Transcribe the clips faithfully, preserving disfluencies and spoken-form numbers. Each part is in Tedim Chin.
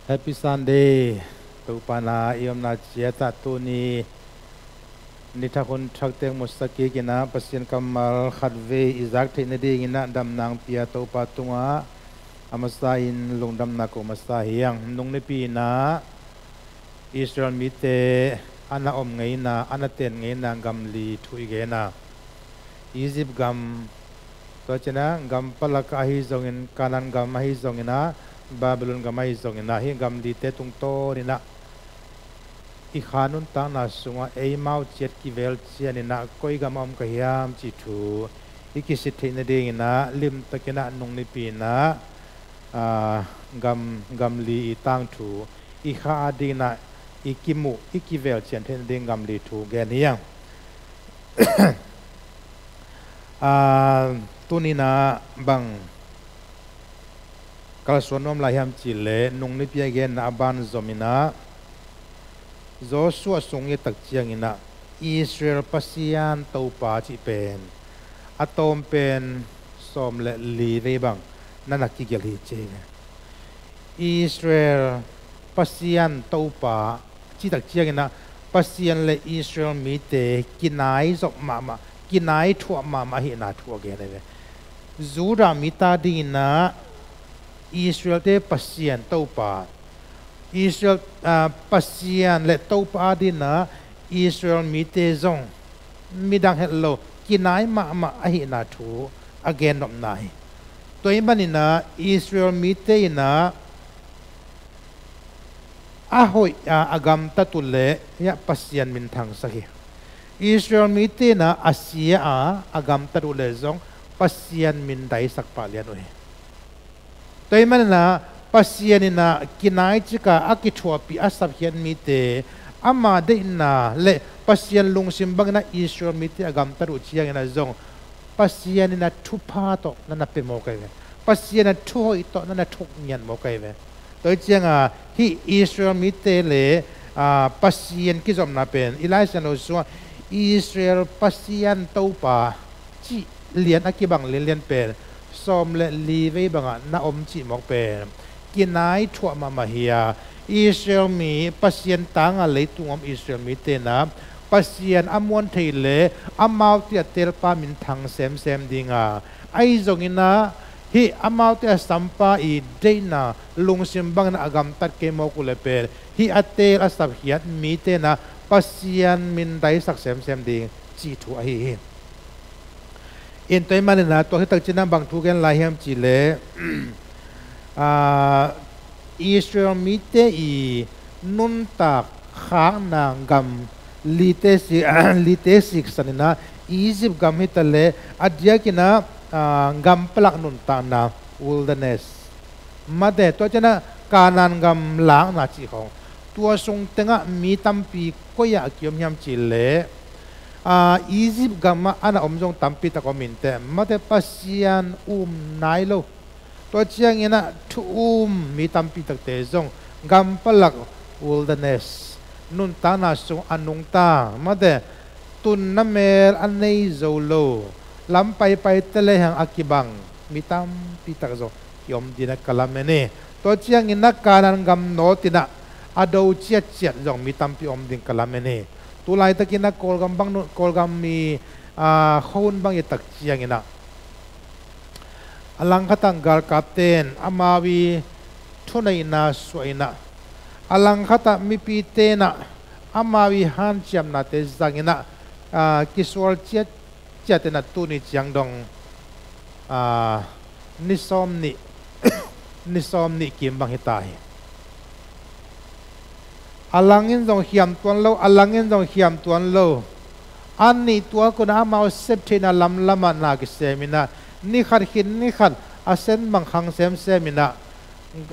Happy Sunday. Topa na i omna ciatah tuni ni thak hun thak teng musak kik inah Pasian kammal khatvei i zak theih nading inah damna hong pia Topa tungah a masa in lungdamna ko masa hi hang. Nung nipi inah Israel mite a na om ngeina, a na ten ngeina gam li thu i gen a, Egypt gam, tua ciangin ah gam palak ahi zongin, Canaan gam ahi zongin ah, Babylon gam ahi zongin ah, hih gam lite tungtawn inah i kha nuntakna sungah eimau ciat kivel cian inah koi gam a om ka hiam cih thu i kisit theih nading inah limtak inah nung nipi inah, aa, gam, gam li i tangthu i kha ading inah i kimuh, i kivel cian theih nading gam li thu gen hi hang. Aa, tuni inah bang kalsuan nuam lai hiam cih leh nung nipi a genna a ban zom inah Joshua sung i et tak ciang inah Israel Pasian Topa cih pen a tawm pen sawm le li vei bang na na kigelh hi ci hi. Israel Pasian Topa cih tak ciang inah Pasian le Israel mite kinai zop mahmah, kinai thuah mahmah ahihna thu a gen hi ve. Judah mite ading inah Israel-te Pasian Topa, Israel, aa, Pasian le Topa ading inah Israel mite zong midang het lo kinai mahmah ahihna thu a gen nopna hi. Tua ahih man inah Israel mite inah a hoih a, a gamtat uh leh hiah Pasian min thangsak hi. Israel mite inah a sia a, a gamtat uh leh zong Pasian min daisak pah lian uh hi. Tua ahih man inah Pasian inah kinai cika a kithuahpih a sapkhiat mite ama deihna le Pasian lungsim bang inah Israel mite a gamtat uh ciang inah zong Pasian inah thupha tawh na na pia mawk ahi ve. Pasian inah thuhoih tawh na na thuk ngiat mawk ahi ve. Tua hi ciangin hih Israel mite le, aa, Pasian kizopna pen i Lai Siangtho sungah Israel Pasian Topa cih lian a kibang lianlian pen sawm le li vei bangah na om cih mawk pen kinai thuah mahmah hi a, Israel mi Pasian tanga leitung om Israel mite inah Pasian a muan thei le amaute a teelpa min thang semsem ding a, ahi zongin ah hih amaute a sampa i deihna lungsim bangin a gamtat kei mawk uh leh pen hih a teel a sapkhiat mite inah Pasian min daisak semsem ding cih thu ahi hi. In tua ahih man inah tua hi tak ciangin ah bang thu gen lai hiam cih leh, aa, Israel mite i nuntak khakna gam lite si-, lite siksan inah Egypt gam hi ta leh a diakin ah, aa, gam palak nuntakna, wilderness, mate, tua ciangin ah Canaan gam lakna cih khawng, tua sung tengah mi tampi koi ah a kiom hiam cih leh, aa, Egypt gamah a na om zong tampi tak om inteh, mate, Pasian um nai lo. Tua ciangin ah thu um mi tampi takte zong gam palak, wilderness, nuntakna sung a nungta, mate, tunna mel a nei zo lo, lam paipai te lehang a kibang mi tampi tak zong kiom ding ah ka lamen hi. Tua ciangin ah Canaan gam nawt inah a do ciatciat zong mi tampi om ding ka lamen hi. Tu laitakin ah Kawlgam bang nu-, Kawlgam mi, aa, khuahun bang i et tak ciangin ah a langkhat ah galkapte in amau i thuneihna suah inah, a langkhat ah mipite inah amau i hanciamnate zang inah, aa, kisual ciat ciat inah tuni ciang dong, aa, ni sawm nih, ni sawm nih kim bang hi ta hi. A langin zong khiam tuan lo, a langin zong khiam tuan lo. An nih tuak un ah amau sep theihna lamlamah na kisem inah ni khat khit ni khat a sen bang khang semsem inah,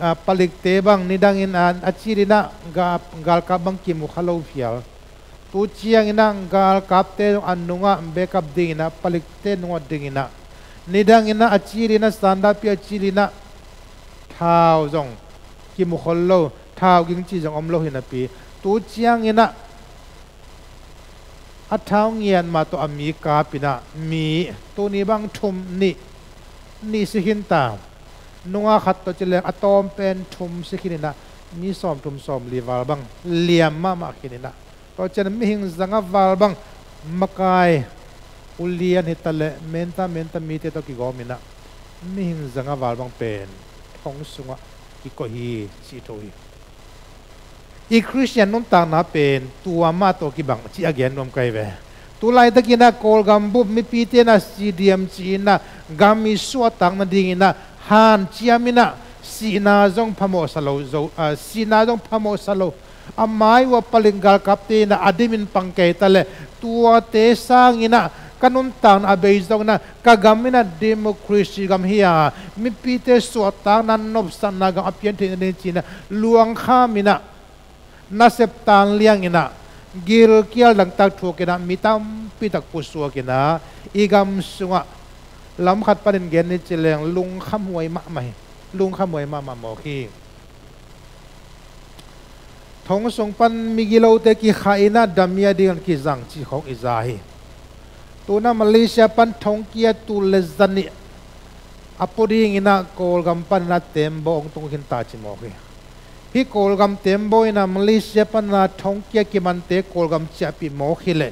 aa, palikte bang nidangin a, a cil inah ga-, galkap bang kimu kha lo phial. Tu ciangin ah galkapte zong a nungah backup ding inah palikte nungah ding inah, nidangin ah a cil inah, sandapi a cil inah thau zong kimu khol lo, thau ging cih zong om lo hi napi, tu ciangin ah a thau ngiat mah tawh a mi kap inah mi tuni bang thum nih, nih si khin ta. Nungak khat tawh ci leng a tawm pen thum si khin inah, mi sawmthum sawmli val bang liam mahmah khin inah, tua ciang mihing zanga val bang makai ulian hi taleh menta menta mite tawh kigawm inah, mihing zanga val bang pen thong sungah kikoih hi, cih thu hi. I Khristian nuntakna pen tua mah tawh kibang cih a gen nuam ka hi ve. Tu laitakinah Kawlgam bup mipite inah C D M ci inah gam i suahtak nadinginah hanciam inah sihna zong phamawhsa lo zo, ah, sihna zong phamawhsa lo. A mai uh a palin galkapte inah a dimin pang kei taleh tuate sanginah ka nuntakna a bei zonginah ka gam inah democracy gam hi a, mipite suahtakna nopsakna gam a pian theih nading ci inah luangkham inah nasep tan liang inah gilkial dangtak thuak inah mi tampitak pusuak inah i gam sungah lam khat panin gen ni ci leng lungkhamhuai mahmah hi. Lungkhamhuai mahmah mawk hi. Thong sung pan migilote kikhah inah damia dingin kizang cih khawng i za hi. Tunah Malaysia pan thongkia tul le zanih a pua dinginah Kawlgam paninah tembaw hong tung khin ta ci mawk hi. Hih Kawlgam tembaw inah Malaysia paninah thongkia kimante Kawlgam ciahpih mawk hileh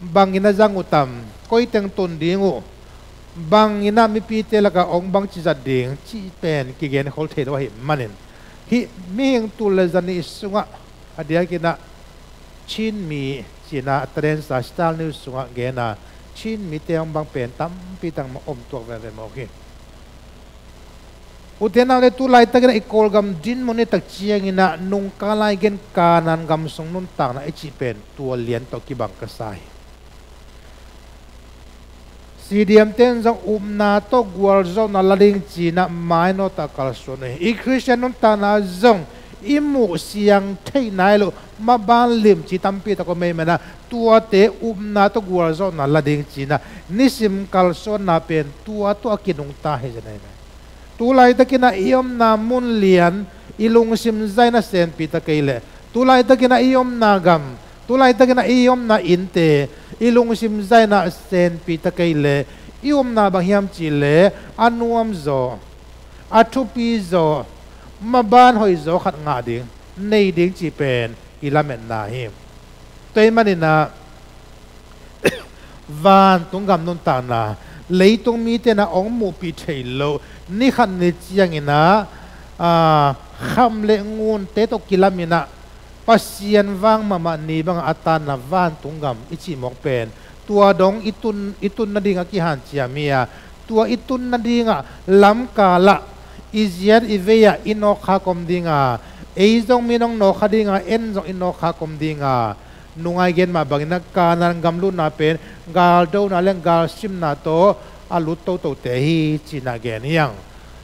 bangin a zang uh tam, koi teng tun ding uh, bangin ah mipite lakah hong bangci zat ding cih pen kigen khol thei lo ahih manin, hih mihing tul le zanih sungah a diakinah Chin mi cina a Tadenstar Star News sungah gena Chin mite hong bang pen tampi tangmah om tuak veve mawk hi. Ute naute, tu laitakinah i Kawlgam dinmun i tak cianginah nungkala i gen Kanaan gam sung nuntakna i cih pen tua lian tawh kibang ka sa hi. C D M te in zong upna tawh gualzawhna la ding cinah mainawtah kalsuan uh hi. I Khristian nuntakna zong i muh siang theih nai loh maban limci tampi tak om ei manah tuate upna tawh gualzawhna la ding cinah nisim kalsuanna pen tua tawh a kinungta hi zen ei manah. Tu laitakinah i omna mun lian i lungsim zaina senpi ta kei leh, tu laitakinah i omna gam, tu laitakinah i omna innte i lungsim zaina senpi ta kei leh, i omna bang hiam cihleh a nuamzaw, a thupizaw, maban hoihzaw khat ngah ding, nei ding cih pen i lametna hi. Tua ahih maninah vantung gam nuntakna, leitung mite inah hong muhpih theih loh, ni khat ni cianginah, aa, kham le ngunte tawh kilaminah Pasian vang mahmah ni bangah a tanna vantung gam i cih mawk pen tua dong i tun, i tun nadingah kihanciam hi a, tua i tun nadingah lamkalah i ziat i vei-ah i nawkkhak om dinga, ei zong mi nong nawkkha dinga, en zong i nawkkhak om dinga, nungai gen mah banginah Kanaan gam lutna pen galdona le galsimna tawh a lut totote hi cinah gen hi ang.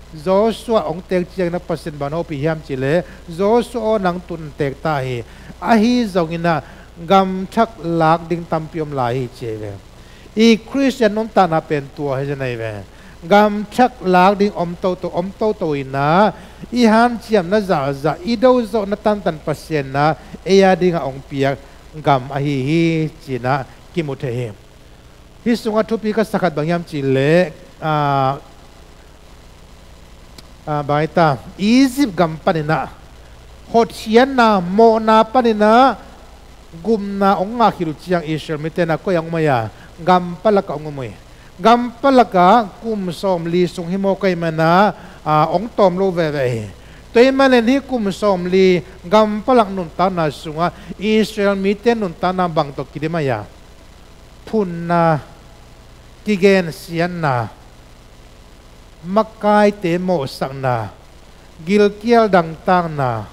Joshua hong teek cianginah Pasian bang hopih hiam cihleh, Joshua aw, nang tun teek ta hi. Ahi zonginah gam thak lak ding tampi om lai hi ci hi ve. I Khristian nuntakna pen tua hi zen ei ve. Gam thak lak ding om toto, om toto inah i hanciamna zahzah, i dozawhna tantan Pasian inah ei a dingah hong piak gam ahi hi cinah kimu thei hi. Hih sungah thupi ka sa khat bang hiam cihleh, aa, aa, bang hi ta, Egypt gam paninah hotkhiatna, mawhna paninah gupna hong ngah khit uh ciang Israel mite inah koi ah hong om ei a, gam palakah hong om uh hi. Gam palakah kum sawmli sung hi mawk ei manah, aa, hong tawm lo veve hi. Tua ahih manin hih kum sawmli gam palak nuntakna sungah Israel mite nuntakna bang tawh kidim ei a, phunna, kigensiatna, makaite mawhsakna, gilkial dangtakna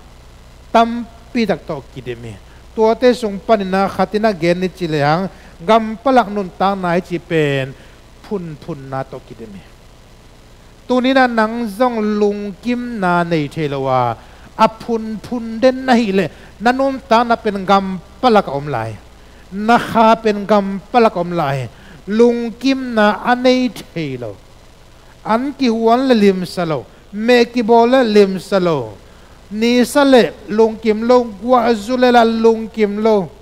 tampi tak tawh kidim hi. Tuate sung paninah khat inah gen ni ci lehang gam palak nuntakna i cih pen phunphunna tawh kidim hi. Tuninah nang zong lungkimna nei thei lo a, a phunphun den na hih leh na nuntakna pen gam palakah om lai. Na kha pen gam palakah om lai. Lungkimna a nei thei lo. An kihuan le limsa lo. Meh kibawl le limsa lo. Nisa le lungkim lo. Guahzu le lah lungkim lo.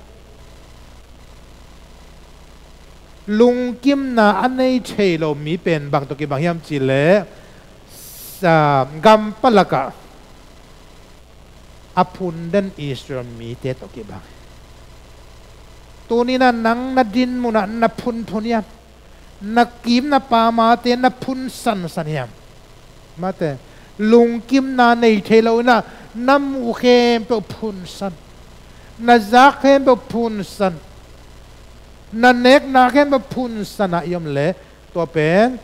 Lungkimna a nei thei lo mi pen bang tawh kibang hiam cihleh, Sa gam palakah a phun den Israel mite tawh kibang. Tuni-in ah nang na din munah na phunphun hiam? Na kim na pamate na phun sansan hiam? Mate, lungkimna nei thei lo-in ah na muh khempeuh phunsan, na zak khempeuh phunsan, na nekna khempeuh phunsan ah i om leh, tua pen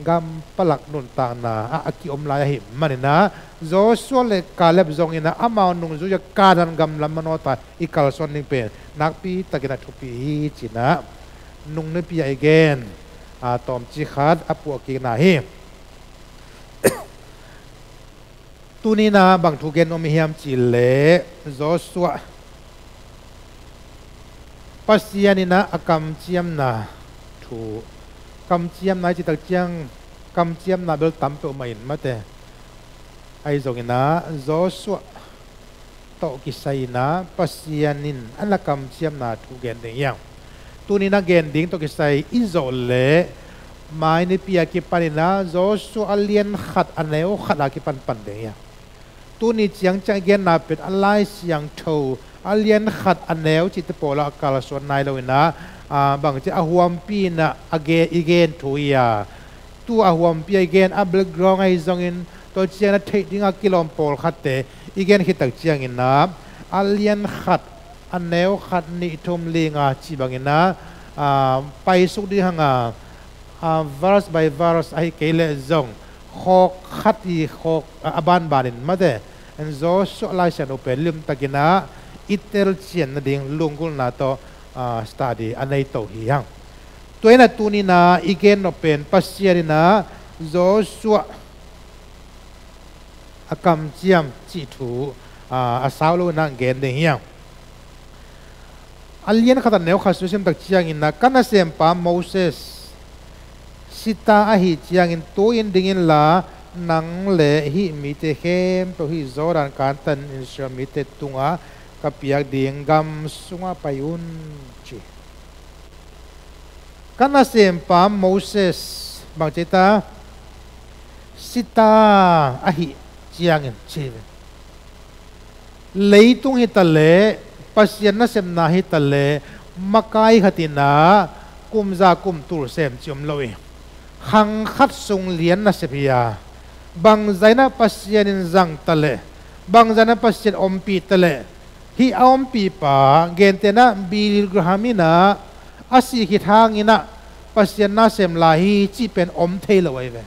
gam palak nuntakna ah a kiom lai ahih manin ah, Joshua le Caleb zongin ah amau nungzui-a Kanaan gam lam manawh ta i kalsuan ding pen nakpi takin a thupi hi ci-in ah nung nipi-a i gen a tawmcik khat a puah kikna hi. Tuni-in ah bang thu gen nuam i hiam cih leh, Joshua, Pasian in ah a kamciamna thu, kamciamna i cih tak ciang kamciamna bel tam peuhmah in, mate, ahi zongin ah Joshua tawh kisai-in ah Pasian in a na kamciamna thu gen ding hi hang. Tuni-in ah gen ding tawh kisai i zawh leh, mai nipi a kipanin ah Joshua a lian khat a neu khat a kipan pan ding hi hang. Tuni ciangciang i genna pen a Lai Siangtho a lian khat a neu cihte pawl ah a kalsuan nai lo-in ah, a, bangci a huampi-in ah a ge-, i gen thu hi a, tu a huampi a i gen a background ahi zongin, tua ciangin a theih ding a kilawm pawlkhatte i gen khit tak ciangin ah, a lian khat a neu khat, nih, thum, li, nga cih bangin ah, a, paisuk ding hang a, a, verse by verse ahi kei leh zong khawk khat i khawk a, a banbanin, mate, en Joshua Lai Siangtho pen limtakin ah i telcian nading lunggulhna tawh, a, study a nei to hi hang. Tua in ah tuni-in ah i gen nop pen Pasian in ah Joshua a kamciam cih thu, a, a sau lo-in ah gen ding hi hang. A lian khat a neu khat sung sim tak ciangin ah, ka nasempa Moses si ta ahih ciangin tu-in ding inla, nang le hih mite khempeuh hih Jordan kantan Israel mite tungah ka piak ding gam sungah pai un, ci. Ka nasempa Moses, bang ci ta, si ta ahih ciangin, ci ve. Leitung hi ta leh, Pasian nasepna hi ta leh, makai khat in ah kum za kum tul sem ci om lo hi. Khang khat sung lian nasep hi a, bangzah in ah Pasian in zang ta leh, bangzah in ah Pasian ompih ta leh, hih a ompihpa, gentehna Billy Graham in ah a sih khit hangin ah Pasian na sem lai hi cih pen om thei lo ahi ve.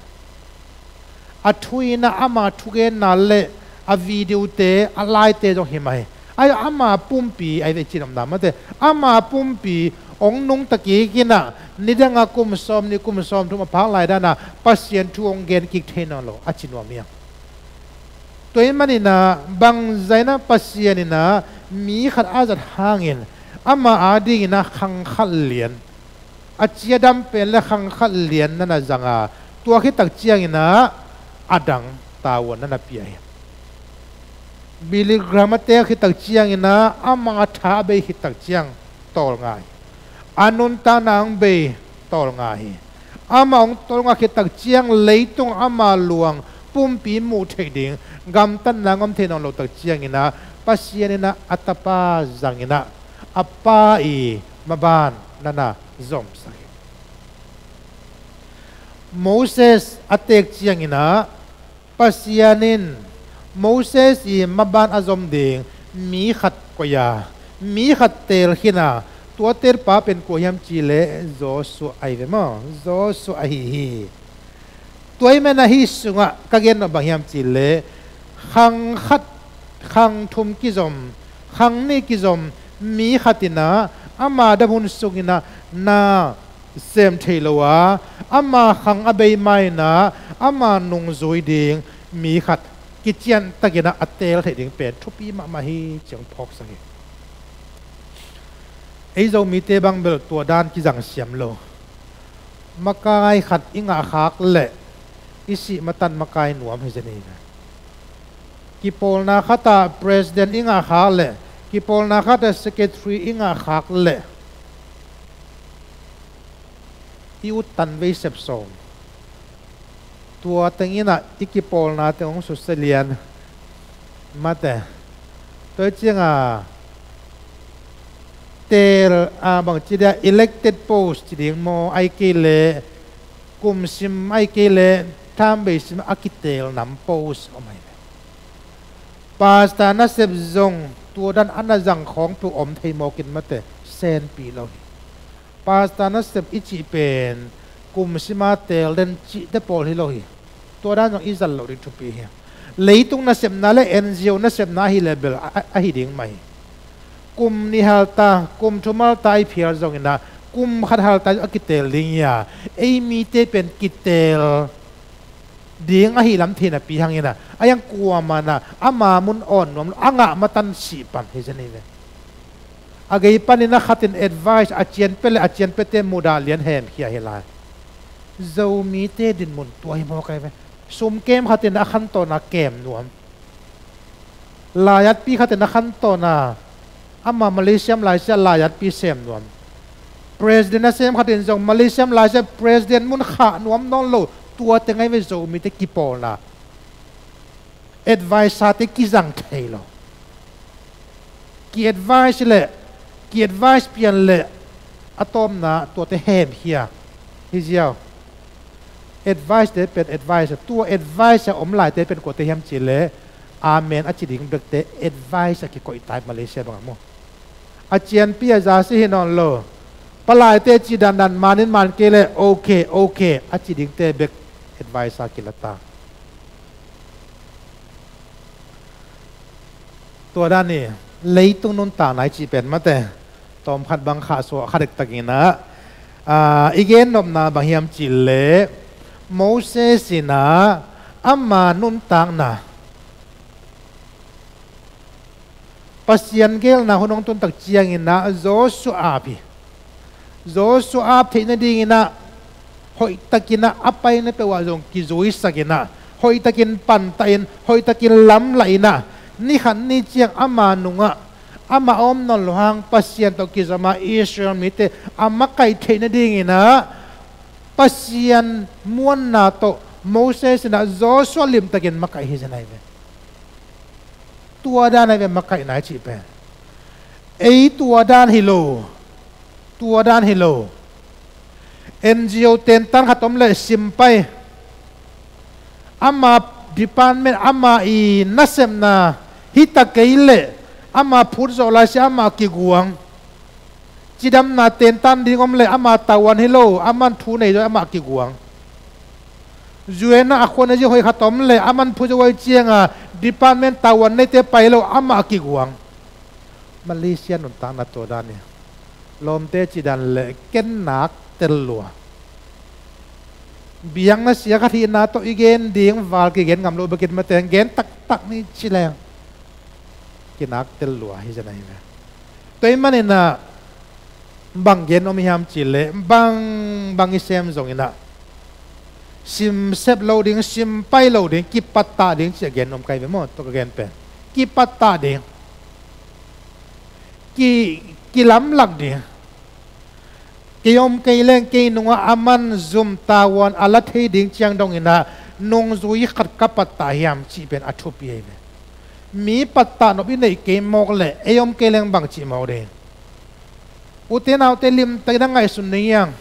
A thu in ah ama thugenna le a videote, a laite zong hi mah hi. Ahi, ama pumpi ahi ve, cih nopna mate, ama pumpi hong nungta kik in ah nidang a kum sawmnih kum sawmthum a phak lai dan a Pasian thu hong gen kik thei nawn lo a ci nuam hi hang. Tua ahih manin ah bangzah in ah Pasian in ah mi khat a zat hangin ama adingin ah khang khat lian, a ciadam pen le khang khat lian na na zang a, tua khit tak ciangin ah a dang tavuan na na pia hi. Billy Graham a teel khit tak ciangin ah ama tha a bei khit tak ciang tawlnga hi. A nuntakna hong bei tawlnga hi. Ama hong tawlnga khit tak ciang leitung ama luang pumpi muh theih ding gamtatna hong om thei nawn lo tak ciangin ah Pasian in ah a tapa zangin ah a pa i maban na na zomsak hi. Moses a teek ciangin ah Pasian in Moses i maban a zom ding mi khat koih a, mi khat teel khin a, tua teelpa pen kua hiam cih leh Joshua ahi ve maw, Joshua ahi hi. Tua ahih manin ah hih sungah ka gen nop bang hiam cih leh khang khat, khang thum kizom, khang nih kizom mi khat in ah ama dam hun sungin ah na sem thei lo a, ama khang a bei ma-in ah ama nungzui ding mi khat kiciantakin ah a teel theih ding pen thupi mahmah hi, ci-in phawksak hi. Ei Zomite bang bel tua dan kizang siam lo. Makai khat i ngahkhak leh i sih matan makai nuam hi zen hi ve. Kipawlna khat ah president i ngahkhak leh, kipawlna khat ah secretary i ngahkhak leh i ut tan vei sep sawm. Tua teng inah i kipawlna teng hong susia lian mate. Tua hi cianga teel a bangci dia elected post ci ding maw, ai kei leh kum sim ai kei leh tham bei sim a kiteel nam post om ai. Pastor nasep zong tua dan a na zang khawng tu om thei mawkin mate, senpi lo hi. Pastor nasep i cih pen kum sima teel den cihte pawl hi lo hi. Tua dan zong i zal loh ding thupi hi. Leitung nasepna le N G O nasepna ahi leh bel a, a, ahi ding mah hi. Kum nih halta, kum thum halta i phial zonginah kum khat halta a kiteel ding hi a, ei mite pen kiteel ding ahi lam thei napi hanginah, a hiang kuamah inah ama mun awn nuam lo, a ngah matan sih pan hi zen hi ve. A gei panin a khatin advice a cianpia le a cianpiate mudah lian hemkhia hi lai. Zomite dinmun tua hi mawk ai ve. Sumkem khatin a khantawn a kem nuam. Laiyatpi khatin a khantawn a, ama Malaysia om laisia laiyatpi sem nuam. President a sem khatin zong Malaysia om laisia president mun khah nuam nawn lo. Tua teng ai ve Zomite kipawlna. Advice-ate kizang thei lo. Ki-advice le, ki-advice pian le a tawpna tuate hemkhia hi ziau. Advice-te pen advice, tua advice a om laite pen kuate hiam cih leh amen a ci ding bekte advice a kikoih tai Malaysia bangah maw. A cianpi a zasi hi nawn lo. Palaite ci dandan manin man kei leh okay, okay a ci dingte bek advice a kila ta. Tua dan hi, leitung nuntakna i cih pen mate. Tawmkhat bang khahsuah kha dektakinah, ah, i gennopna bang hiam cih leh Moses inah ama nuntakna Pasian geelna hun hong tuntak cianginah Joshua ap hi. Joshua ap theih nadinginah hoihtakinah a paina peuhah zong kizuisakinah hoihtakin pantahin hoihtakin lamlahinah ni khat ni ciang ama nungah ama om nawn lo hang Pasian tawh kizoma Israel mite a makaih theih nadinginah Pasian muanna tawh Moses inah Joshua limtakin makaih hi zen ai ve. Tua dan ai ve makaihna i cih pen. Ei tua dan hi lo. Tua dan hi lo. N G O tentan khat om leh sim pai. Ama department ama i nasepna hita kei leh ama phut zawh laisia ama kiguang. Cidamna tentan ding om leh ama tawan hi lo, aman thu nei zaw amah kiguang. Zuena a khuan a zia hoih khat om leh aman phu zaw ai cianga department tawan neite pai lo amah kiguang. Malaysia nuntakna tua dan hi. Lawmte cidan leh kennak tel lua. Biakna sia khat hihna tawh i gen ding val kigen ngam lo bekin mateng gen taktak ni ci leng kinak tel lua hi zen ahi ve. Tua ahih maninah bang gen om hiam cih leh bang bang i sem zonginah sim sep lo ding, sim pai lo ding, kipattah ding ci a gen om kai ve maw? Tua ka gen pen kipattah ding, ki, kilamlak ding. Kei om kei leng kei nungah aman zum tavuan a la thei ding ciang donginah nungzui khat ka pattah hiam cih pen a thupi ahi ve. Mi pattah nop i neih kei mawk leh ei om kei leng bang cih mawk ding? Ute naute limtakin a ngaihsun ni hiang.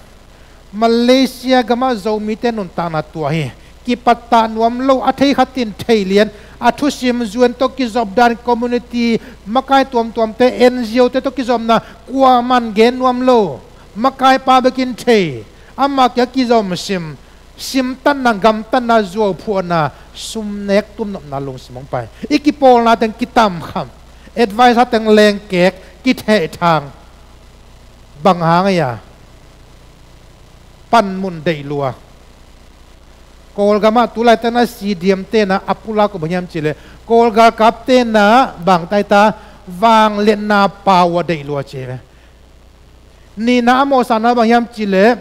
Malaysia gamah Zomite nuntakna tua hi. Kipattah nuam lo, a thei khatin thei lian, a thusim zuan tawh kizop dan, community makai tuamtuamte, N G O te tawh kizopna kuaman gen nuam lo. Makaipa bekin thei, amah kia kizom sim, simtanna, gamtanna, zuauphuahna, sumnek tumnopna lungsim hong pai. I kipawlna teng kitamkham, advice a teng lengkek, kithehthang. Bang hang ahi a? Panmun deih lua. Kawlgamah tulaitana C D M tena a pulak uh bang hiam cih leh Kawl galkap tena bang taita vangliatna pau a deih lua ci ve. Nihna a mawhsakna bang hiam cih leh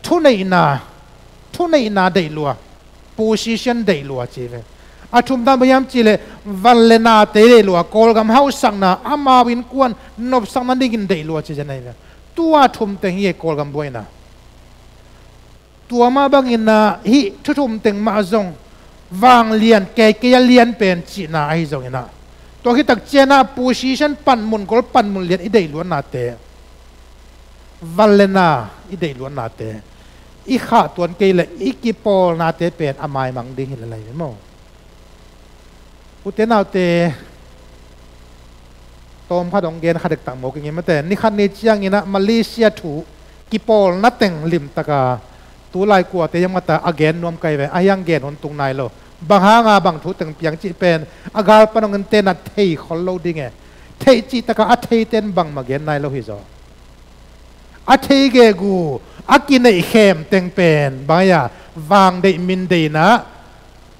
thuneihna, thuneihna deih lua, position deih lua ci ve. A thumtan bang hiam cih leh van le nate deih lua, Kawlgam hauhsakna, amau innkuan nopsakna dingin deih lua ci zen ahi ve. Tua thum teng hi e Kawlgam buaina. Tua mah bangin ah hih thu thum teng mah zong vanglian, keikei a lian pen cihna ahi zongin ah, tua khit tak ciangin ah position, panmun, gol panmun lian i deih luatnate, van le na i deih luatnate, i khahtuan kei leh i kipawlnate pen a maimang ding hi lel hi maw. Ute naute, tawm khat hong gen kha dektak mawk ing ei mate. Ni khat ni ciangin ah Malaysia thu kipawlna teng limtak a, tu lai kuate hiam khat a gen nuam ka hi ve, ahi hang gen hun tung nai lo. Bang hanga bang thu teng piang cih pen a gal pan hong ente na thei khol lo ding e. Theih cih tak a a theite in bangmah gen nai lo hi zaw. A thei gegu a kineih khem teng pen bang hia, vang deih min deih in ah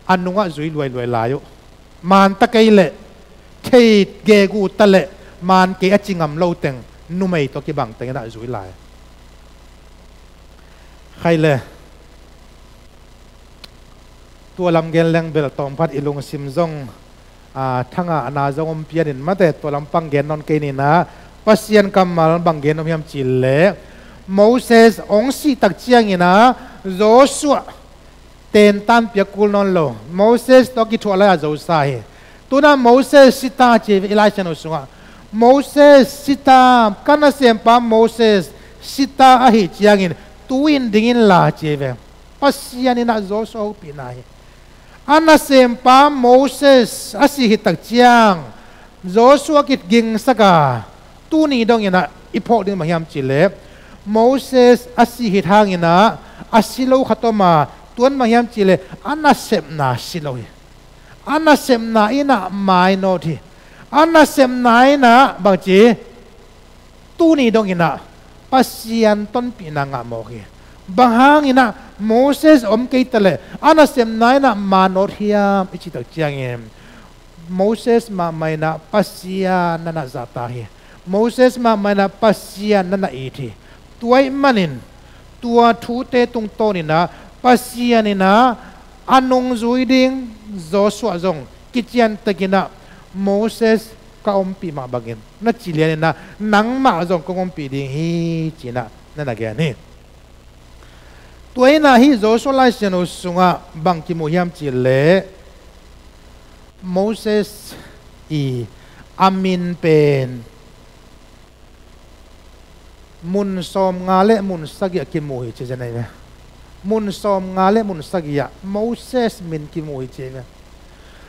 a nungah zui luailuai lai uh. Maan ta kei leh, thei gegu ta leh, maan kei a ci ngam lo teng, numei tawh kibang teng in ah zui lai. Khai le, tua lam gen leng bel tawm khat i lungsim zong, aa, thangahna zong om pian in mate, tua lam pang gen nawn kei ni in ah, Pasian kammal bang gen om hiam cih leh, Moses hong sih tak ciangin ah Joshua tentan pia kul nawn lo. Moses tawh a kithuah lai a zosa hi. Tu in ah Moses si ta ci hi ve i Lai Siangtho sungah. Moses si ta, ka nasempa Moses si ta ahih ciangin tu-in ding inla ci hi ve. Pasian in ah Joshua hopihna hi. A nasempa Moses a sih khit tak ciang Joshua kigingsak a, tuni dongin ah i phawk ding bang hiam cih leh, Moses a sih khit hangin ah a si lo khat om a, tua in bang hiam cih leh a nasepna si lo hi. A nasepna in ah mainawt hi. A nasepna in ah bangci, tuni dongin ah Pasian tonpihna ngah mawk hi. Bang hangin ah Moses om kei ta leh a nasepna in ah mainawt hiam i cih tak ciangin, Moses mahmah in ah Pasian na na zahtak hi. Moses mahmah in ah Pasian na na it hi. Tua ahih manin tua thute tungtawnin ah Pasian in ah a nungzui ding Joshua zong kiciantekin ah, Moses ka ompih mah bangin, na ci lianin ah nangmah zong kong ompih ding hi ci-in ah na na gen hi. Tua in ah hih Joshua Lai Siangtho sungah bang kimu hiam cih leh, Moses i a min pen mun sawmnga le mun sagih ah kimu hi ci zen ahi ve. Mun sawmnga le mun sagih ah Moses min kimu hi ci ahi ve.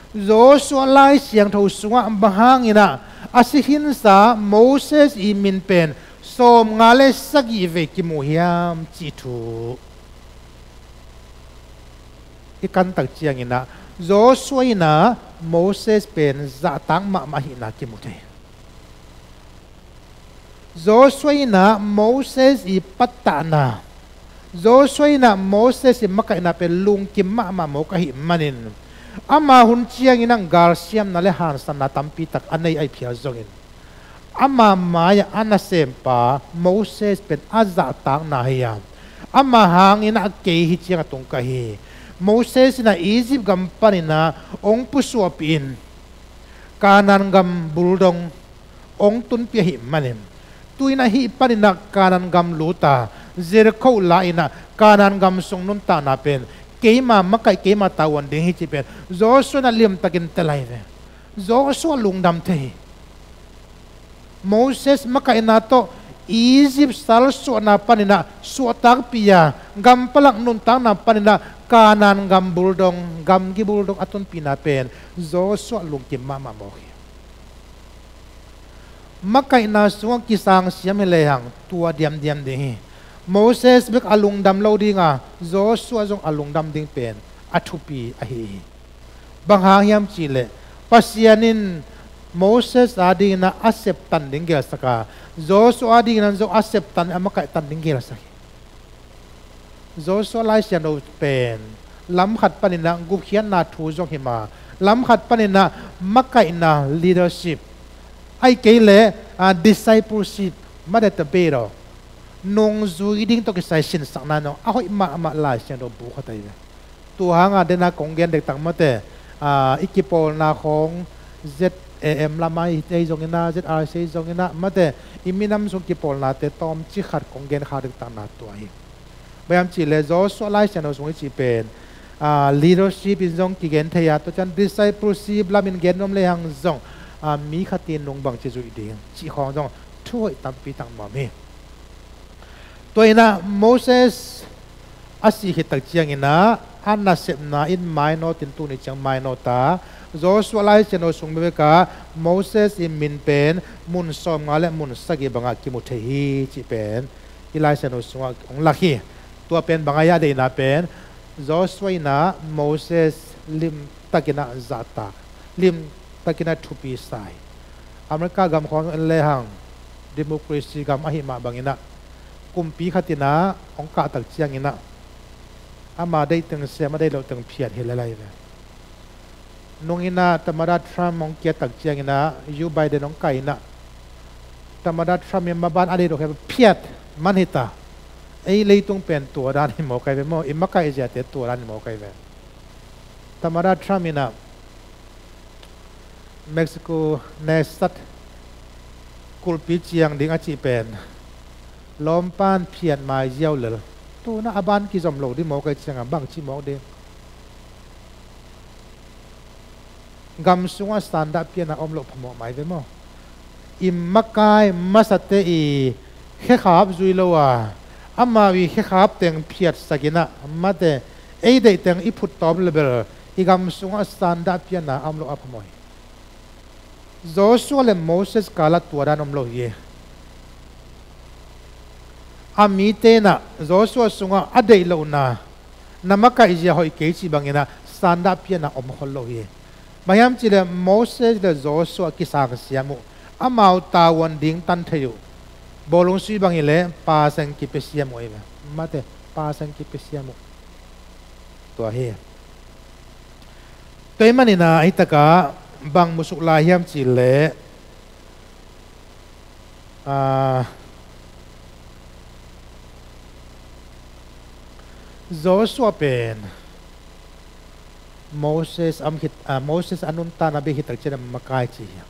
Joshua Lai Siangtho sungah bang hangin ah a si khinsa Moses i min pen sawmnga le sagih vei kimu hiam cih thu i kan tak ciangin ah Joshua in ah Moses pen zahtak mahmah ahihna kimu thei. Joshua in ah Moses i pattahna, Joshua in ah Moses i makaihna pen lungkim mahmah mawk ahih manin, ama hun ciangin ah galsiamna le hansanna tampi tak a nei ahih phial zongin, ama mai-ah a nasempa Moses pen a zahtakna hi a, ama hangin ah kei hih ciang a tung ka hi. Moses in ah Egypt gam panin ah hong pusuahpih in, Kanaan gam buldong hong tunpih ahih manin, tu-in ah hih panin ah Kanaan gam lut a, Jericho la-in ah Kanaan gam sung nuntakna pen keima makaih, keima tavuan ding hi cih pen Joshua in ah limtakin tel ahi ve. Joshua lungdam thei hi. Moses makaihna tawh Egypt salsuahna panin ah suahtakpih a, gam palak nuntakna panin ah Kanaan gam buldong, gamgi buldong a tunpihna pen Joshua lungkim mahmah mawk hi. Makaihna sungah kisangsiam hi lehang tua diamdiam ding hi. Moses bek a lungdam lo ding a, Joshua zong a lungdam ding pen a thupi ahi hi. Bang hang hiam cih leh, Pasian in Moses adingin ah a septan ding gelsak a, Joshua adingin ah zong a septan, a makaihtan ding gelsak hi. Joshua Lai Siangtho pen lam khat panin ah gupkhiatna thu zong hi ma, lam khat panin ah makaihna, leadership, ahih kei leh, ah, discipleship, mate, tabero, nungzui ding tawh kisai sinsakna in zong a hoih mahmah Lai Siangtho bu khat ahi ve. Tua hanga den a kong gen dektak mate, ah, i kipawlna khawng Z A M lam ah i, ei zongin ah, Z R C zongin ah mate, i minam sung kipawlnate tawmcik khat kong gen kha dektakna tua hi. Bang hiam cih leh Joshua Lai Siangtho sung i cih pen, ah, leadership in zong kigen thei a, tua ciang discipleship lam in gen nuam lehang zong, ah, mi khat in nung bangci zuih ding cih khawng zong thu hoih tampi tak nuam hi. Tua in ah Moses a sih khit tak ciangin ah a nasepna in mainawt in tuni ciang mainawt a, Joshua Lai Siangtho sung bekbek ah Moses i min pen mun sawmnga le mun sagih bangah kimu thei hi cih pen i Lai Siangtho sungah hong lak hi. Tua pen bang a hia deihna pen Joshua in ah Moses limtakin ah zahtak, limtakin ah thupi sa hi. America gam khawng en lehang democracy gam ahih mah bangin ah kumpi khat in ah hong kah tak ciangin ah ama deih teng sem, a deih loh teng phiat hi lel lai ve. Nung in ah Tamada Trump hong kiat tak ciangin ah Joe Biden hong kai in ah Tamada Trump in maban a deih loh khempeuh phiat man hi ta. Ei leitung pen tua dan hi mawk ai ve maw, i makaih ziate tua dan hi mawk ai ve. Tamada Trump in ah Mexico nasat kulhpi ciang ding a cih pen lawmpan phiat mai ziau lel. Tu in ah a ban kizom lo ding mawk ai ciangah bangci mawk ding? Gam sungah sandah pian a om loh phamawh mai ve maw? I makai masate i khekhap zui lo a, amau i khekhap teng phiatsak in ah mate, ei deih teng i phut tawm le bel i gam sungah sandah pian a om loh a phamawh hi. Joshua le Moses kalah tua dan om lo hi. A mite in ah Joshua sungah a deih lohna, na makaih zia hoih kei cih bangin ah sandah pian a om khol lo hi. Bang hiam cih leh Moses le Joshua kisang siam uh, amau tavuan ding tan thei uh. Bawlung sui bang hi leh pasen kipia siam uh ahi ve. Mate, pasen kipia siam uh. Tua hi. Tua ahih manin ah hih takah bang musuk lai hiam cih leh, ah, Joshua pen Moses a om khit, ah, Moses a nuntakna bek khit tak ciang a makai ci hi.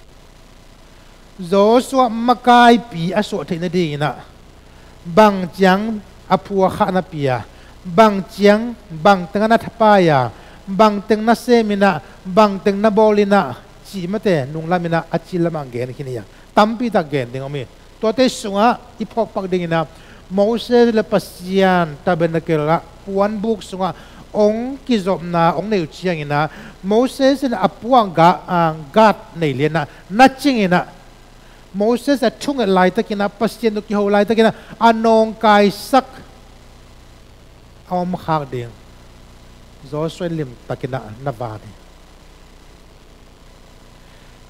Joshua makaipi a suah theih nadingin ah bang ciang a phuakhah na pia, bang ciang, bang teng a na thapai a, bang teng na sem in ah, bang teng na bawl in ah, cih mate nunglam in ah a cil lamah gen khin hi a, tampi tak gen ding om hi. Tuate sungah i phawkpak dingin ah Moses le Pasian tabernacle ah puanbuk sungah hong kizopna hong neih uh ciangin ah Moses in a puak ga, ah, gat nei lian ah na cing in ah Moses a thunget laitakin ah, Pasian tawh kiho laitakin ah a nawngkaisak a om khak ding Joshua in limtakin ah na van hi.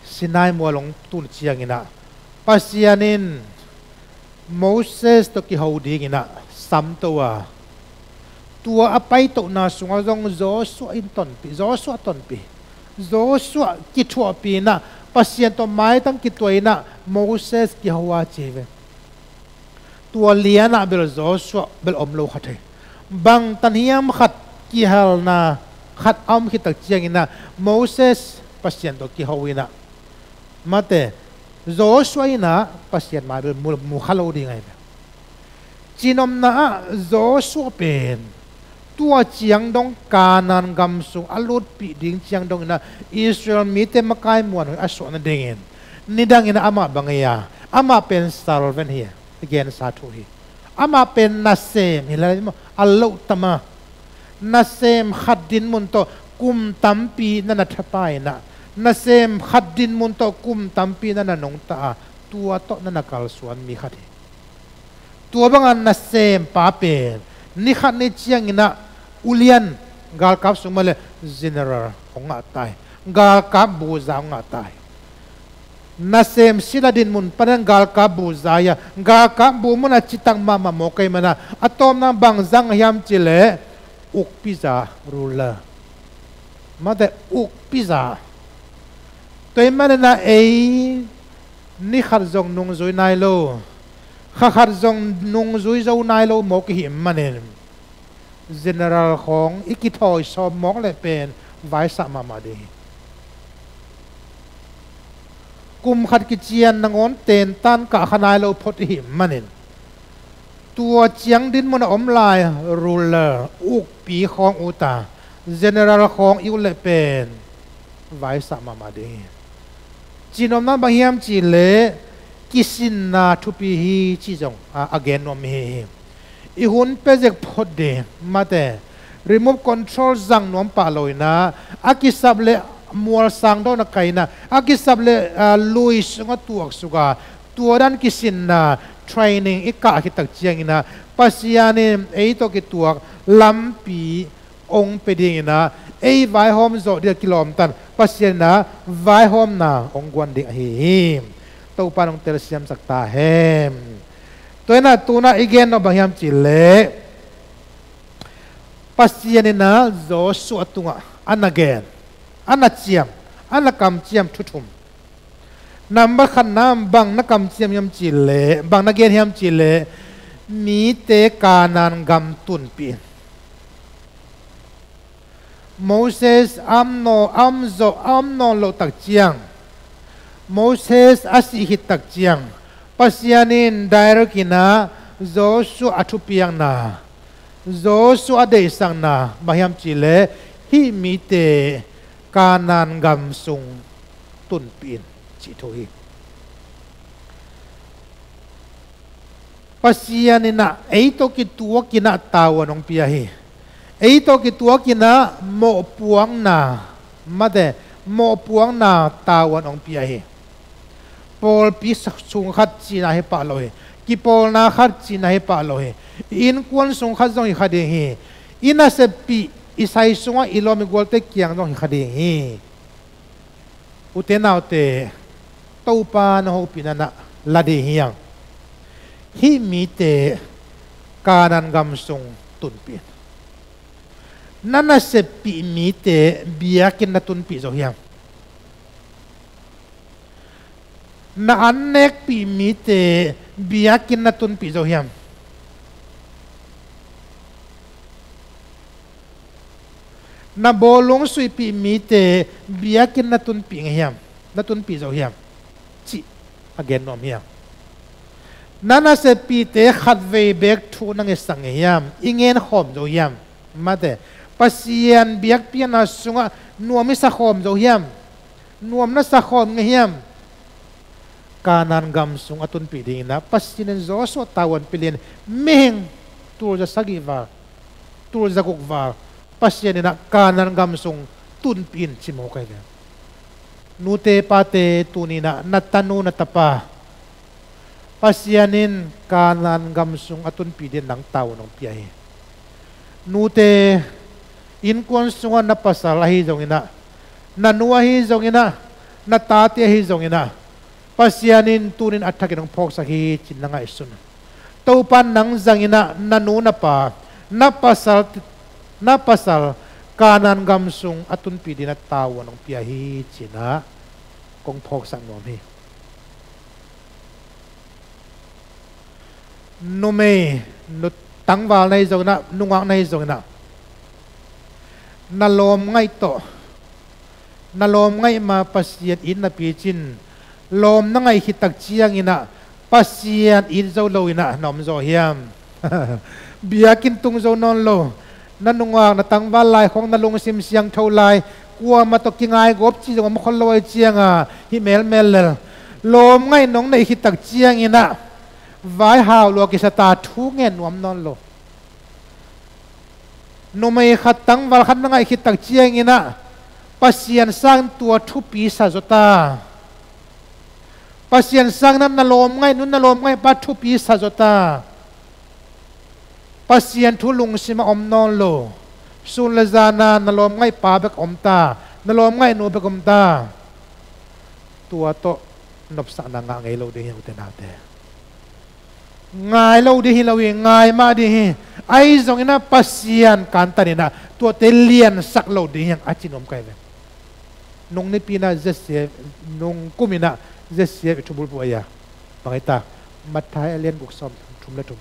Sinai mual hong tun ciangin ah Pasian in Moses tawh kiho dingin ah samto a, tua a paitohna sungah zong Joshua in tonpih, Joshua tonpih, Joshua kithuahpih in ah Pasian tawh maitang kituah in ah Moses kiho a ci hi ve. Tua lianah bel Joshua bel om lo kha thei. Bang tan hiam khat kihalna khat a om khit tak ciangin ah Moses Pasian tawh kiho in ah, mate, Joshua in ah Pasian mai bel mu, mu kha lo ding ahi ve. Cinomna ah Joshua pen tua ciang dong Kanaan gam sung a lutpih ding ciang dongin ah Israel mite makai muanhuai a suah nadingin nidangin ah amah bang hi a, amah pen servant hi a, gensa thu hi. Amah pen nasem hi lai maw, a loh tam a. Nasem khat dinmun tawh kum tampi na na thapai in ah, nasem khat dinmun tawh kum tampi na na nungta a, tua tawh na na kalsuan mi khat hi. Tua banga nasempa pen ni khat ni ciangin ah ulian, galkap sung mah le general hong ngah ta hi. Galkap buza hong ngah ta hi. Nasem sila dinmun panin galkap buza hi a, galkap bu munah citak mahmah mawk ahih manin ah a tawpna bang zang hiam cih leh ukpiza, ruler. Mate, ukpiza. Tua ahih manin ah ei ni khat zong nungzui nai lo, kha khat zong nungzui zo nai lo mawk i hih manin general khawng i kithawi sawm mawk leh pen vaisah mahmah ding hi. Kum khat kician nangawn tentan kah kha nai lo phot i hih manin Tua ciang dinmun a om lai ruler, ukpi khawng ut a, general khawng i ut leh pen vaisah mahmah ding hi. Cihnopna bang hiam cih leh kisinna thupi hi cih zong a, a gen nuam hi hi. I hun pezek phot ding, mate, remote control zang nuam pah lo in a, a kisap leh mualsang dawn a kai in a, a kisap leh, a, lui sungah tuaksuk a, tua dan kisinna training i kah khit tak ciangin a, Pasian in ei tawh kituak lampi hong pia ding in a, ei vaihawm zawh ding a kilawmtan Pasian in a vaihawmna hong guan ding ahi hi. Topa in hong telsiamsak ta hen. Tua in a tu-in a i gen nop bang hiam cih leh Pasian in a Joshua tungah a na gen, a na ciam, a na kamciam thu thum. Nambat khatna, bang na kamciam hiam cih leh, bang na gen hiam cih leh, mite Kanaan gam tunpih in. Moses a om nawn, a om zawh, a om nawn loh tak ciang, Moses a sih khit tak ciang, Pasian in direct in a Joshua a thupiakna, Joshua a deihsakna bang hiam cih leh, hih mite Kanaan gam sung tunpih in cih thu hi. Pasian in a ei tawh kituak in a tavuan hong pia hi. Ei tawh kituak in a mawhpuakna, mate, mawhpuakna tavuan hong pia hi. Pawlpi sung khat cihna hi pah lo hi. Kipawlna khat cihna hi pah lo hi. I innkuan sung khat zong hi kha ding hi. I naseppih, i sai sungah i lawm i gualte kiang zong hi kha ding hi. Ute naute, Topa na hopihna na la ding hi hang. Hih mite Kanaan gam sung tunpih in. Na naseppih mite biakinn na tunpih zo hiam? Na annekpih mite biakinn na tunpih zo hiam? Na bawlung suihpih mite biakinn na tunpih ngei hiam? Na tunpih zo hiam? Cih a gen nuam hi hang. Na naseppihte khatvei beek thu na ngetsak ngei hiam? I ngen khawm zo hiam? Mate, Pasian biakpiakna sungah nuam i sa khawm zo hiam? Nuam na sa khawm ngei hiam? Kanaan gam sung a tunpih ding in a Pasian in Joshua tavuan pia lian, mihing tul za sagih val, tul za guk val, Pasian in a Kanaan gam sung tunpih in ci mawk ahi ve. Nute pate, tuni in a na tanu na tapa, Pasian in Kanaan gam sung a tunpih ding nang tavuan hong pia hi. Nute, innkuan sungah na pasal ahi zongin a, na nu ahi zongin a, na tate ahi zongin a, Pasian in tuni in a thakin hong phawksak hi ci-in na ngaihsun. Topa in nang zangin a, na nu na pa, na pasal, na pasal Kanaan gam sung a tunpih ding a tavuan hong pia hi ci-in a kong phawksak nuam hi. Numei, nu tangval na hi zongin a, nungak na hi zongin a, na lawmngaih tawh, na lawmngaih ma Pasian it napi cin, lawm na ngaih khit tak ciangin a, Pasian it zo lo in a na om zaw hiam? Biakinn tung zo nawn lo. Na nungak, na tangval lai khawng na lungsim siangtho lai, kuamah tawh kingaigawp cih zong om khol lo ahih ciangin a, hih melmel lel. Lawmngaih nong neih khit tak ciangin a, vaihau lua kisa ta, thu ngen nuam nawn lo. Numei khat, tangval khat na ngaih khit tak ciangin a, Pasian sangin tua thupi sa zaw ta. Pasian sangin a na lawmngaih nu, na lawmngaih pa thupi sa zaw ta. Pasian thu lungsim ah om nawn lo. Sun le zan ah na lawmngaih pa bek om ta, na lawmngaih nu bek om ta. Tua tawh nopsakna ngah ngei lo ding hi, ute naute. Ngai lo ding hi lo hi, ngai mah ding hi. Ahi zongin a Pasian kantan in a tuate liansak lo ding hi hang a ci nuam ka hi ve. Nung nipi in a Z C F, nung kum in a Z C F i thubulphuh ahi a, bang hi ta, Matthai a lian guk, sawm thum le thum.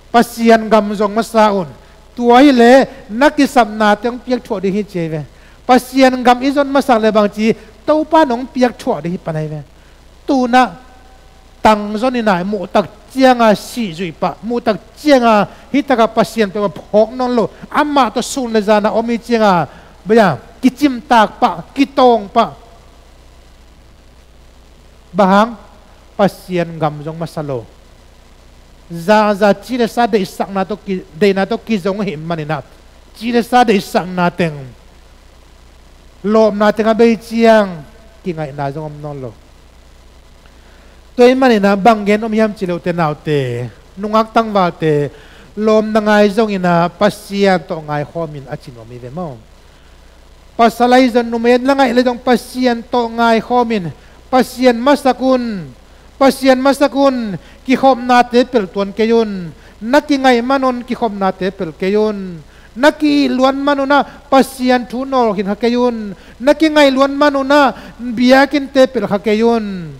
Pasian gam zong masa un. Tua hi leh na kisapnate hong piak thuah ding hi ci hi ve. Pasian gam i zon masak leh bang ci, Topa in hong piak thuah ding hi pan ahi ve. Tu-in a tang zon in a, muh tak cianga sihzuih pah, muhtak cianga hitakah Pasian peuhmah phawk nawn lo, amah tawh sun le zana om hi cianga bia kicimtak pah, kitawng pah. Bang hang? Pasian gam zong masa lo. Zaza ci le sa deihsakna tawh ki, deihna tawh kizong ahih maninah, ci le sa deihsakna teng, lawpna teng a bei ciang kingaihna zong om nawn lo. Tua ahih maninah bang gen om hiam cih leh ute naute, nungak tangvalte, lawm na ngai zonginah Pasian tawh ngaikhawm in a ci nuam hi ve maw? Pasal ahi zong, numei na ngaih le zong Pasian tawh ngaikhawm in, Pasian masak un, Pasian masak un, kikhopnate pelh tuan kei un. Na kingaih man un, kikhopnate pelh kei un. Na ki-it luat man unah Pasian thu nawlkhin kha kei un. Na kingaih luat man unah biakinnte pelh kha kei un.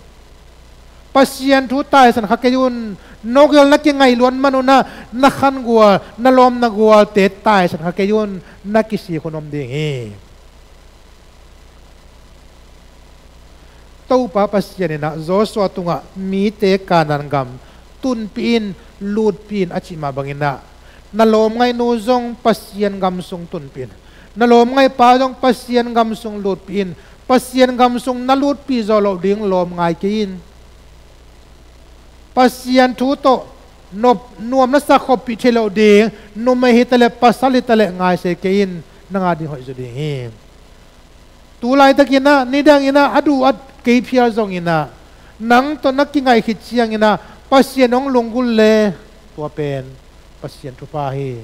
Pasian thu taisan kha kei un. Nokel na kingaih luat man unah na khangual, na lawmna gualte taisan kha kei un. Na kisik hun om ding hi. Topa Pasian inah Joshua tungah mite Kanaan gam tunpih in, lutpih in a cih mah banginah, na lawmngaihnu zong Pasian gam sung tunpih in, na lawmngaihpa zong Pasian gam sung lutpih in. Pasian gam sung na lutpih zawh loh ding lawm ngai kei in. Pasian thu tawh nop, nuam na sak khoppih theih loh ding numei hi taleh, pasal hi taleh, ngaise kei in, nang a ding hoih zaw ding hi. Tu laitakinah, nidanginah a duh a kei phial zonginah, nang tawh na kingaih khit cianginah Pasian hong lunggulh le, tua pen Pasian thupha hi.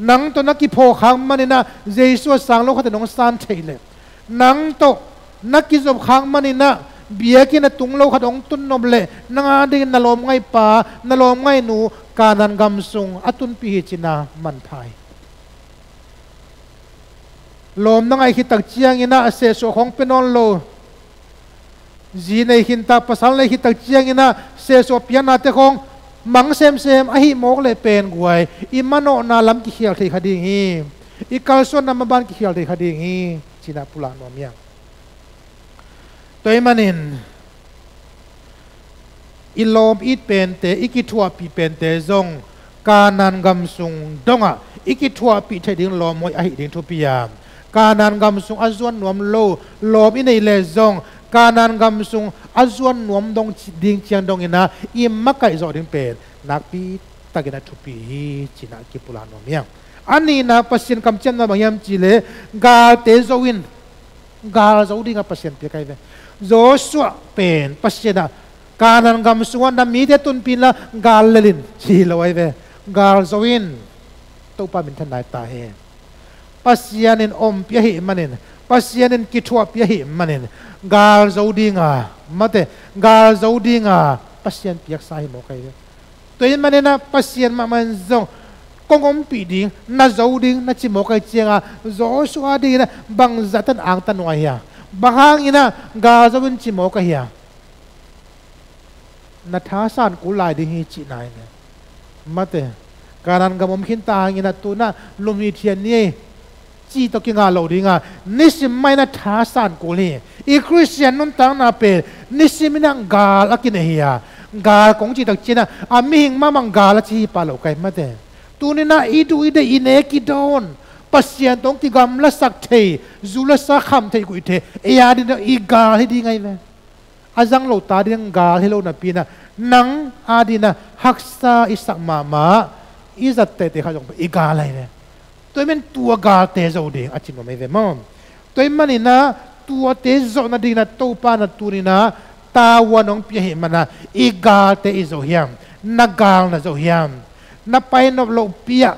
Nang tawh na kiphawk khak maninah Jesu a sang lo khat in hong san theih leh, nang tawh na kizop khak maninah biakinn a tung lo khat hong tunnop leh, nang a dingin na lawmngaihpa, na lawmngaihnu Kanaan gam sung a tunpih hi cina mantha hi. Lawm na ngaih khit tak cianginah a sehsuah khawng pia nawn lo. Zi nei khinta, pasal nei khit tak cianginah sehsuah piaknate khawng mang semsem ahih mawk leh pen guai, i manawhna lam kikhial thei kha ding hi. I kalsuanna maban kikhial thei kha ding hi, cinah pulak nuam hiang. Tua ahih manin i lawm it pente, i kithuahpih pente zong Kanaan gam sung dongah i kithuahpih theih ding lawm hoih ahi ding thupi a, Kanaan gam sung a zuan nuam lo lawm i neih leh zong Kanaan gam sung a zuan nuam dong ci-, ding ciang donginah i makaih zawh ding pen nakpi takin a thupi hi, cinah kipulak nuam hiang. A nihna Pasian kamciamna bang hiam cih leh galte zo in, gal zo dingah Pasian piak ahi ve. Joshua pen Pasian ah Kanaan gam sungah na mite tunpih inla gal lel in ci lo ahi ve. Gal zo in, Topa minthanna hi ta hi. Pasian in ompih ahih manin, Pasian in kithuahpih ahih manin, gal zo dinga, mate, gal zo dinga Pasian piaksa hi mawk ahi ve. Tua ahih maninah Pasian mahmah in zong kong ompih ding, na zo ding na ci mawk ahi cianga Joshua dinginah bangzah tan angta nuai hia? Bang hanginah gal zo in ci mawk ahi hia? Na thasan kul lai ding hi cihna hi ne. Mate, Kanaan gam om khinta hanginah tunah lum hi thian ni ei cih tawh kingah loh dinga nisim mah inah thasan kul hi. I Khristian nuntakna pen nisim inah gal a kinei hi a, gal kong cih tak cianah a mihing mahmah gal a ci hi pah loh ka hi mate. Tuninah i duh i deih i nek i dawn, Pasian tawh hong kigamlasak thei, zu le sa kham thei, guih thei, ei a dinah i gal hi ding ahi ve. A zang lo ta ding gal hi lo napi inah nang a dinah haksa i sak mahmah, i zat teitei kha zong i gal ahi ve. Tua ahih manin tua galte zo ding a ci nuam ahi ve maw? Tua ahih maninah tuate zawh nadinginah Topa na tuninah tavuan hong pia ahih maninah i galte i zo hiam? Na gal na zo hiam? Na pai nop lohpi ah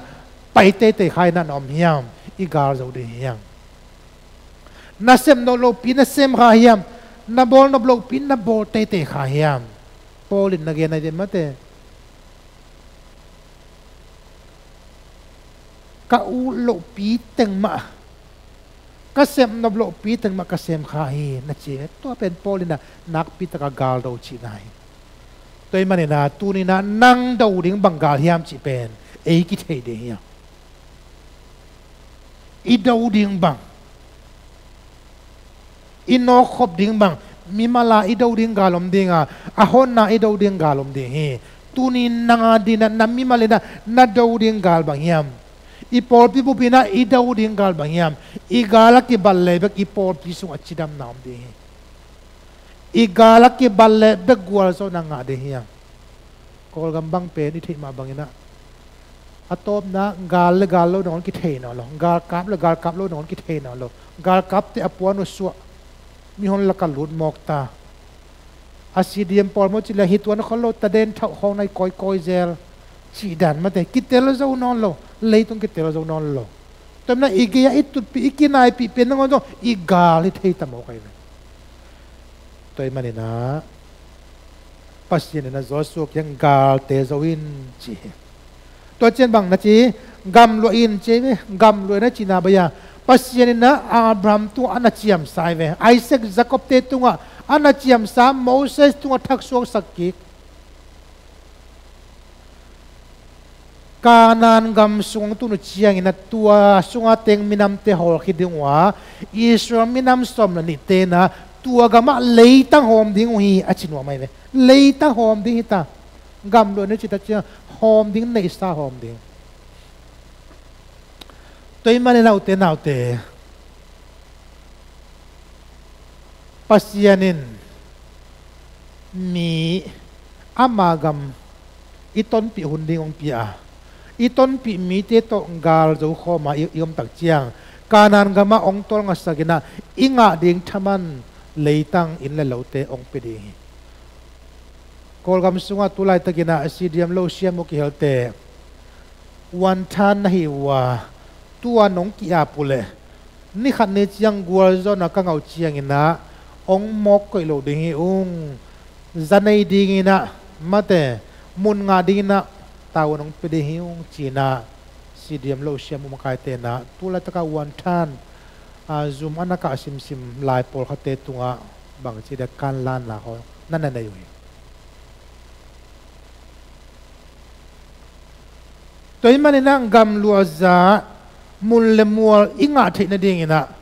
pai teitei kha inah na om hiam? I gal zo ding hiam? Na sem nop lohpi na sem kha hiam? Na bawl nop lohpi na bawl teitei kha hiam? Paul in na gen ahi ve mate. Ka ut lohpi teng mah, ka sem nop lohpi teng mah ka sem kha hi na ci. Tua pen Paul inah nakpi takah gal do cihna hi. Tua ahih maninah tuninah nang do ding bang gal hiam cih pen ei kithei ding hiam? I do ding bang, i nawkkhop ding bang, Mimal a i do ding gal om ding a, a honna i do ding gal om ding hi. Tuni nang a dingin ah na mimal in ah na do ding gal bang hiam? I pawlpi bup in ah i do ding gal bang hiam? I gal a kibat leh bek i pawlpi sungah cidamna om ding hi. I gal a kibat leh bek gualzawhna ngah ding hiam? Kawlgam bang pen i theih mah bangin ah, a tawpna gal le gal lo nangawn kithei nawn lo, galkap le galkap lo nangawn kithei nawn lo, galkapte a puan uh suah, mihon lakah lut mawk ta. A C D M pawl maw ci leh hi tuan khol lo, taden thauh khawng nai kawikawi zel, cih dan mate, kitel zo nawn lo, leitung kitel zo nawn lo. Tua manin ah i gei-ah i tutpih, i kinaipih pen nangawn zong i gal hi thei ta mawk ahi ve. Tua ahih manin ah Pasian in ah Joshua kiang galte zo in ci hi. Tua ciang bang na ci, gamluah in ci hi ve, gamluah in a cihna bang hiam? Pasian in ah Abraham tungah a na ciamsa hi ve. Isaac, Jacob-te tungah a na ciamsa, Moses tungah thaksuaksak kik. Kanaan gam sung hong tun uh ciangin ah tua sunga teng minamte hawl khit ding uh a, Israel minam sawm le nihte in ah tua gamah leitang hawm ding uh hi a ci nuam ahi ve. Leitang hawm ding hi ta. Gamluah in a cih tak ciang hawm ding, neihsa hawm ding. Tua ahih manin ah ute naute, Pasian in mi ama gam i tonpih hun ding hong pia a, i tonpih mite tawh gal zo khawm a i, i om tak ciang, Kanaan gamah hong tawlngasak in ah i ngah ding thaman leitang, inn le lote hong pia ding hi. Kawlgam sungah tu laitakin ah C D M lo siam uh kihelte, uanthan na hi uh a, tua nong ki-ap uh leh, ni khat ni ciang gualzawhna ka ngah uh ciangin ah hong mawk koih lo ding hi ung, za nei dingin ah, mate, mun ngah dingin ah tavuan hong pia ding hi ung ci-in ah C D M lo siam uh makaite in ah tu laitaka uanthan, a, zum a na kah simsim lai pawlkhatte tungah bangci dia kanlanna khawng na na nei uh hi. Tua ahih manin ah gamluah zah mun le mual i ngah theih nadingin ah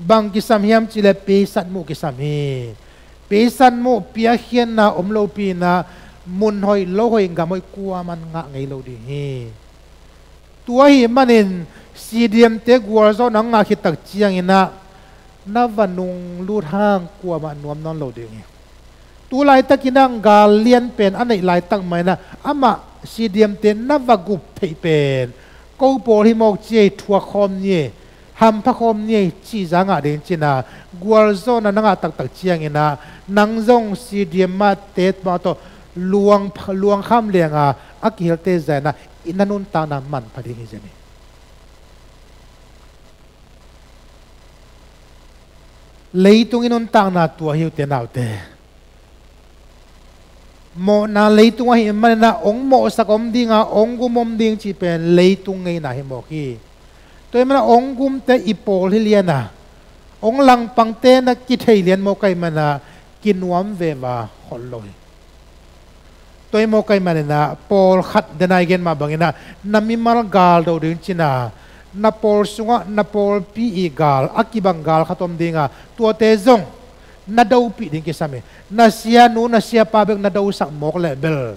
bang kisam hiam cih leh peisat muh kisam hi. Peisat muh, piakkhiatna om lopi in ah mun hoih lo hoih gam hoih kuaman ngah ngei lo ding hi. Tua ahih manin C D M-te gualzawhna ngah khit tak ciangin ah na va nunglut hang kuamah nuam nawn lo ding hi. Tu laitakin ah gal lian pen a neih laitak mah in ah amah C D M-te na va gup theih pen, ko pawl hi mawk ci ei, thuak khawm ni ei, hampha khawm ni ei cih zah ngah ding ci-in ah gualzawhna na ngah taktak ciangin ah nang zong C D M-te mah tawh luang, luangkham lianga a kihelte zah in ah i na nuntakna manpha ding hi zen hi. Leitung i nuntakna tua hi, ute naute. Mawhna leitung ahih manin ah hong mawhsak om ding a, hong gum om ding cih pen leitung ngeina hi mawk hi. Tua ahih manin ah hong gumte i pawl hi lian a, hong langpangte na kithei lian mawk ahih manin ah kinuam veva khol lo hi. Tua hi mawk ahih manin ah pawlkhat, den a i gen mah bangin ah, na mimal gal do ding ci-in ah, na pawl sungah na pawlpi i gal a kibang gal khat om ding a, tuate zong na dopih ding kisam hi. Na sianu na siapa bek na dosak mawk leh bel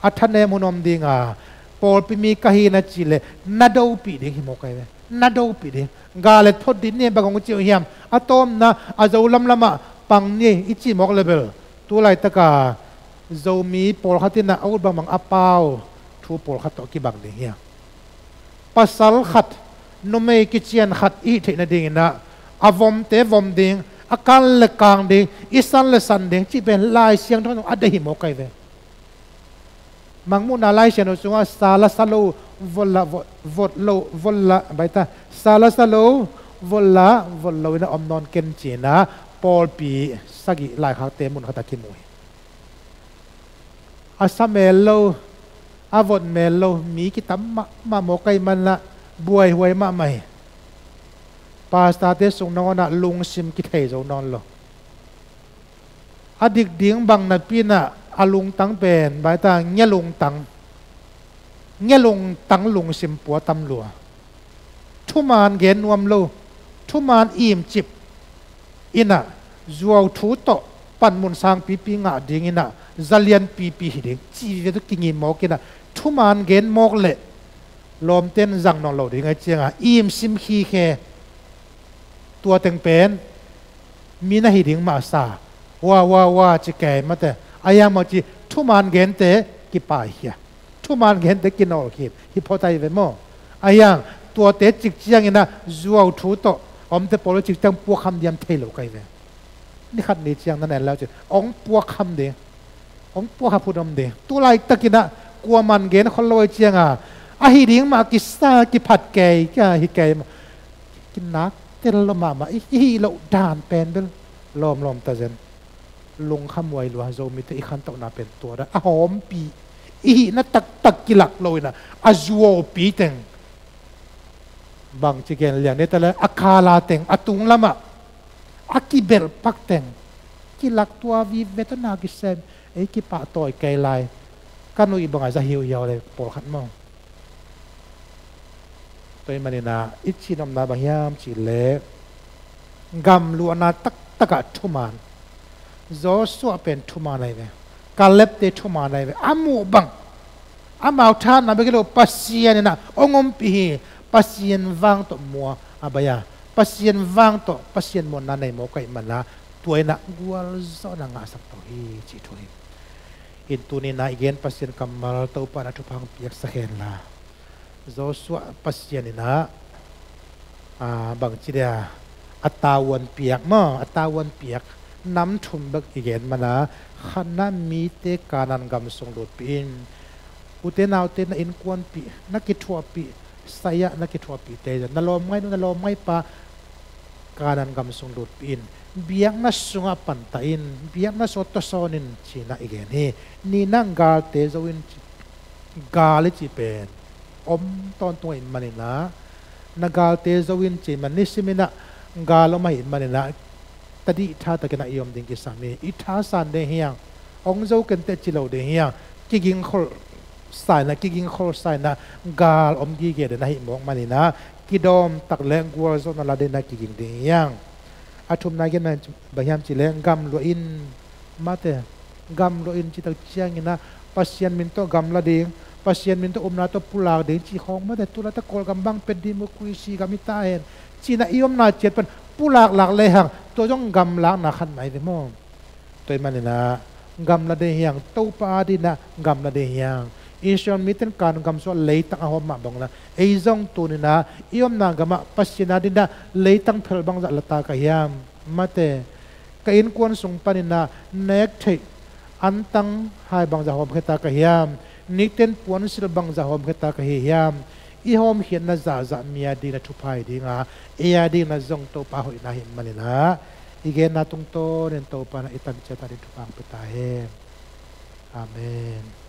a thanem hun om ding a, pawlpi mi ka hi na cih leh na dopih ding hi mawk ahi ve. Na dopih ding. Gal et phot dih ni, bang hong ci uh hiam? A tawpna a Zo lamlamah pang ni i cih mawk leh bel, tu laitaka Zomi pawlkhat in ah a ut bangbang a pau thu pawlkhat tawh kibang ding hi a, pasal khat, numei kician khat i hih theih nadingin ah a vomte vom ding, a kang le kang ding, i san le san ding cih pen Lai Siangtho sung a deih hi mawk ahi ve. Mangmuhna Lai Siangtho sungah sa la sa lo, vot la vot, vot lo, vot la, baita, sa la sa lo, vot la vot lo in ah om nawn ken ci-in ah pawlpi sagih laikhakte mun khatah kimu hi. A sa mel lo, a vot mel lo mi kitam mahmah mawk ahih manin ah buaihuai mahmah hi. Pastorte sung nangawn ah lungsim kithei zo nawn lo. A dik ding bang napi in ah a lungtang pen, baita, ngia lungtang, ngia lungtang lungsim pua tam lua. Thuman gen nuam lo, thuman imcip in ah zuau thu tawh panmun sangpipi ngah dinginah zalian pipi hi ding cih vive tu kingim mawkinah thuman gen mawk leh lawmten zang nawn lo ding ai cianga imsim khikhe. Tua teng pen mi na hi ding mahsa wa wa wa ci kei mate. A hiang maw ci thuman gente kipaikhia, thuman gente kinawlkhim hi phot ai ve maw? A hiang tuate cik cianginah zuau thu tawh omte pawl cik ciang puakham diam thei lo kai ve. Ni khat ni ciang na nen lau cin ong puakham ding, ong puakham phut om ding. Tu laitakinah kuaman gen khol lo ai cianga a hi ding mah kisa kiphat kei kia hi kei maw? Kinak tel lo mahmah i hih loh dan pen bel lawmlawm ta zen. Lungkham uai lua Zomite i khantohna pen tua dan a hawmpi i hihna taktak kilak loinah a zuawpi teng bangci gen liang neta le a kala teng a tunglamah a kibelh pak teng kilak tua vive tawh na kisem ei kipahtawi kei lai. Ka nuih bangah za hiuhiau le pawlkhat maw? Tua ih maninah i cinomna bang hiam cihleh gamluahna taktakah thuman. Joshua pen thuman ai ve. Kalebte thuman ai ve. A muh bang amau thanna bek hi lo Pasian inah ong ompih hi. Pasian vang tawh mua a bai a Pasian vang tawh Pasian muanna nei mawk aih mana tua inah gualzawhna ngahsak to hi cih thu hi. In tuninah i gen Pasian kammal Topa na thupha hong piaksak henla. Joshua Pasian inah bangci dia a tavuan piak maw a tavuan piak nam thum bek i gen mana khatna mite Kanan gam sung lutpih in ute naute na innkuanpih na kithuahpih sai-ah na kithuahpihte na lawmngainu na lawmngaipa Kanan gam sung lutpih in biakna sungah pantah in biakna sungah tawsawn in cinah i gen hi. Ninah galte zo in ci gal i cih pen om tawntung ahih maninah na galte zo in cih man nisiminah gal om ahih maninah tadih tha takinah i om ding kisam hi. I thasan ding hiang ong zo kenteh ci lo ding hiang kigingkholh sainah kigingkholh sainah gal om gige den ahih mawk maninah kidawm tak le gualzawhna la dinah kiging ding hiang. A thumna gen bang hiam cihleh gamluah in mate gamluah in citak cianginah Pasian min tawh gamla ding Pasian min tawh upna tawh pulak ding cih khawng mate tulata Kawlgam bang pen democracy gam hi ta hen cinah i omna ciat pan pulak lak lehang tua zong gamlakna khat mai ve maw? Tua ih maninah gamla ding hiang Topa a dinah gamla ding hiang. Israel miten Kanan gam sungah leitang a hawm mah bangla ei zong tuninah i omna gamah Pasian a dinah leitang phel bangzah lata ka hiam? Mate ka innkuan sung paninah nek theih antang hai bangzah hawmkheta ka hiam? Nikten puansilh bangzah hawmkheta ka hi hiam? I hawmkhiatna zahzah mi a dingna thupha hi dinga ei a dingna zong Topa hoihna hi maninah i genna tungtawnin Topa na i tanciata ding thupha hong pia ta hen. Amen.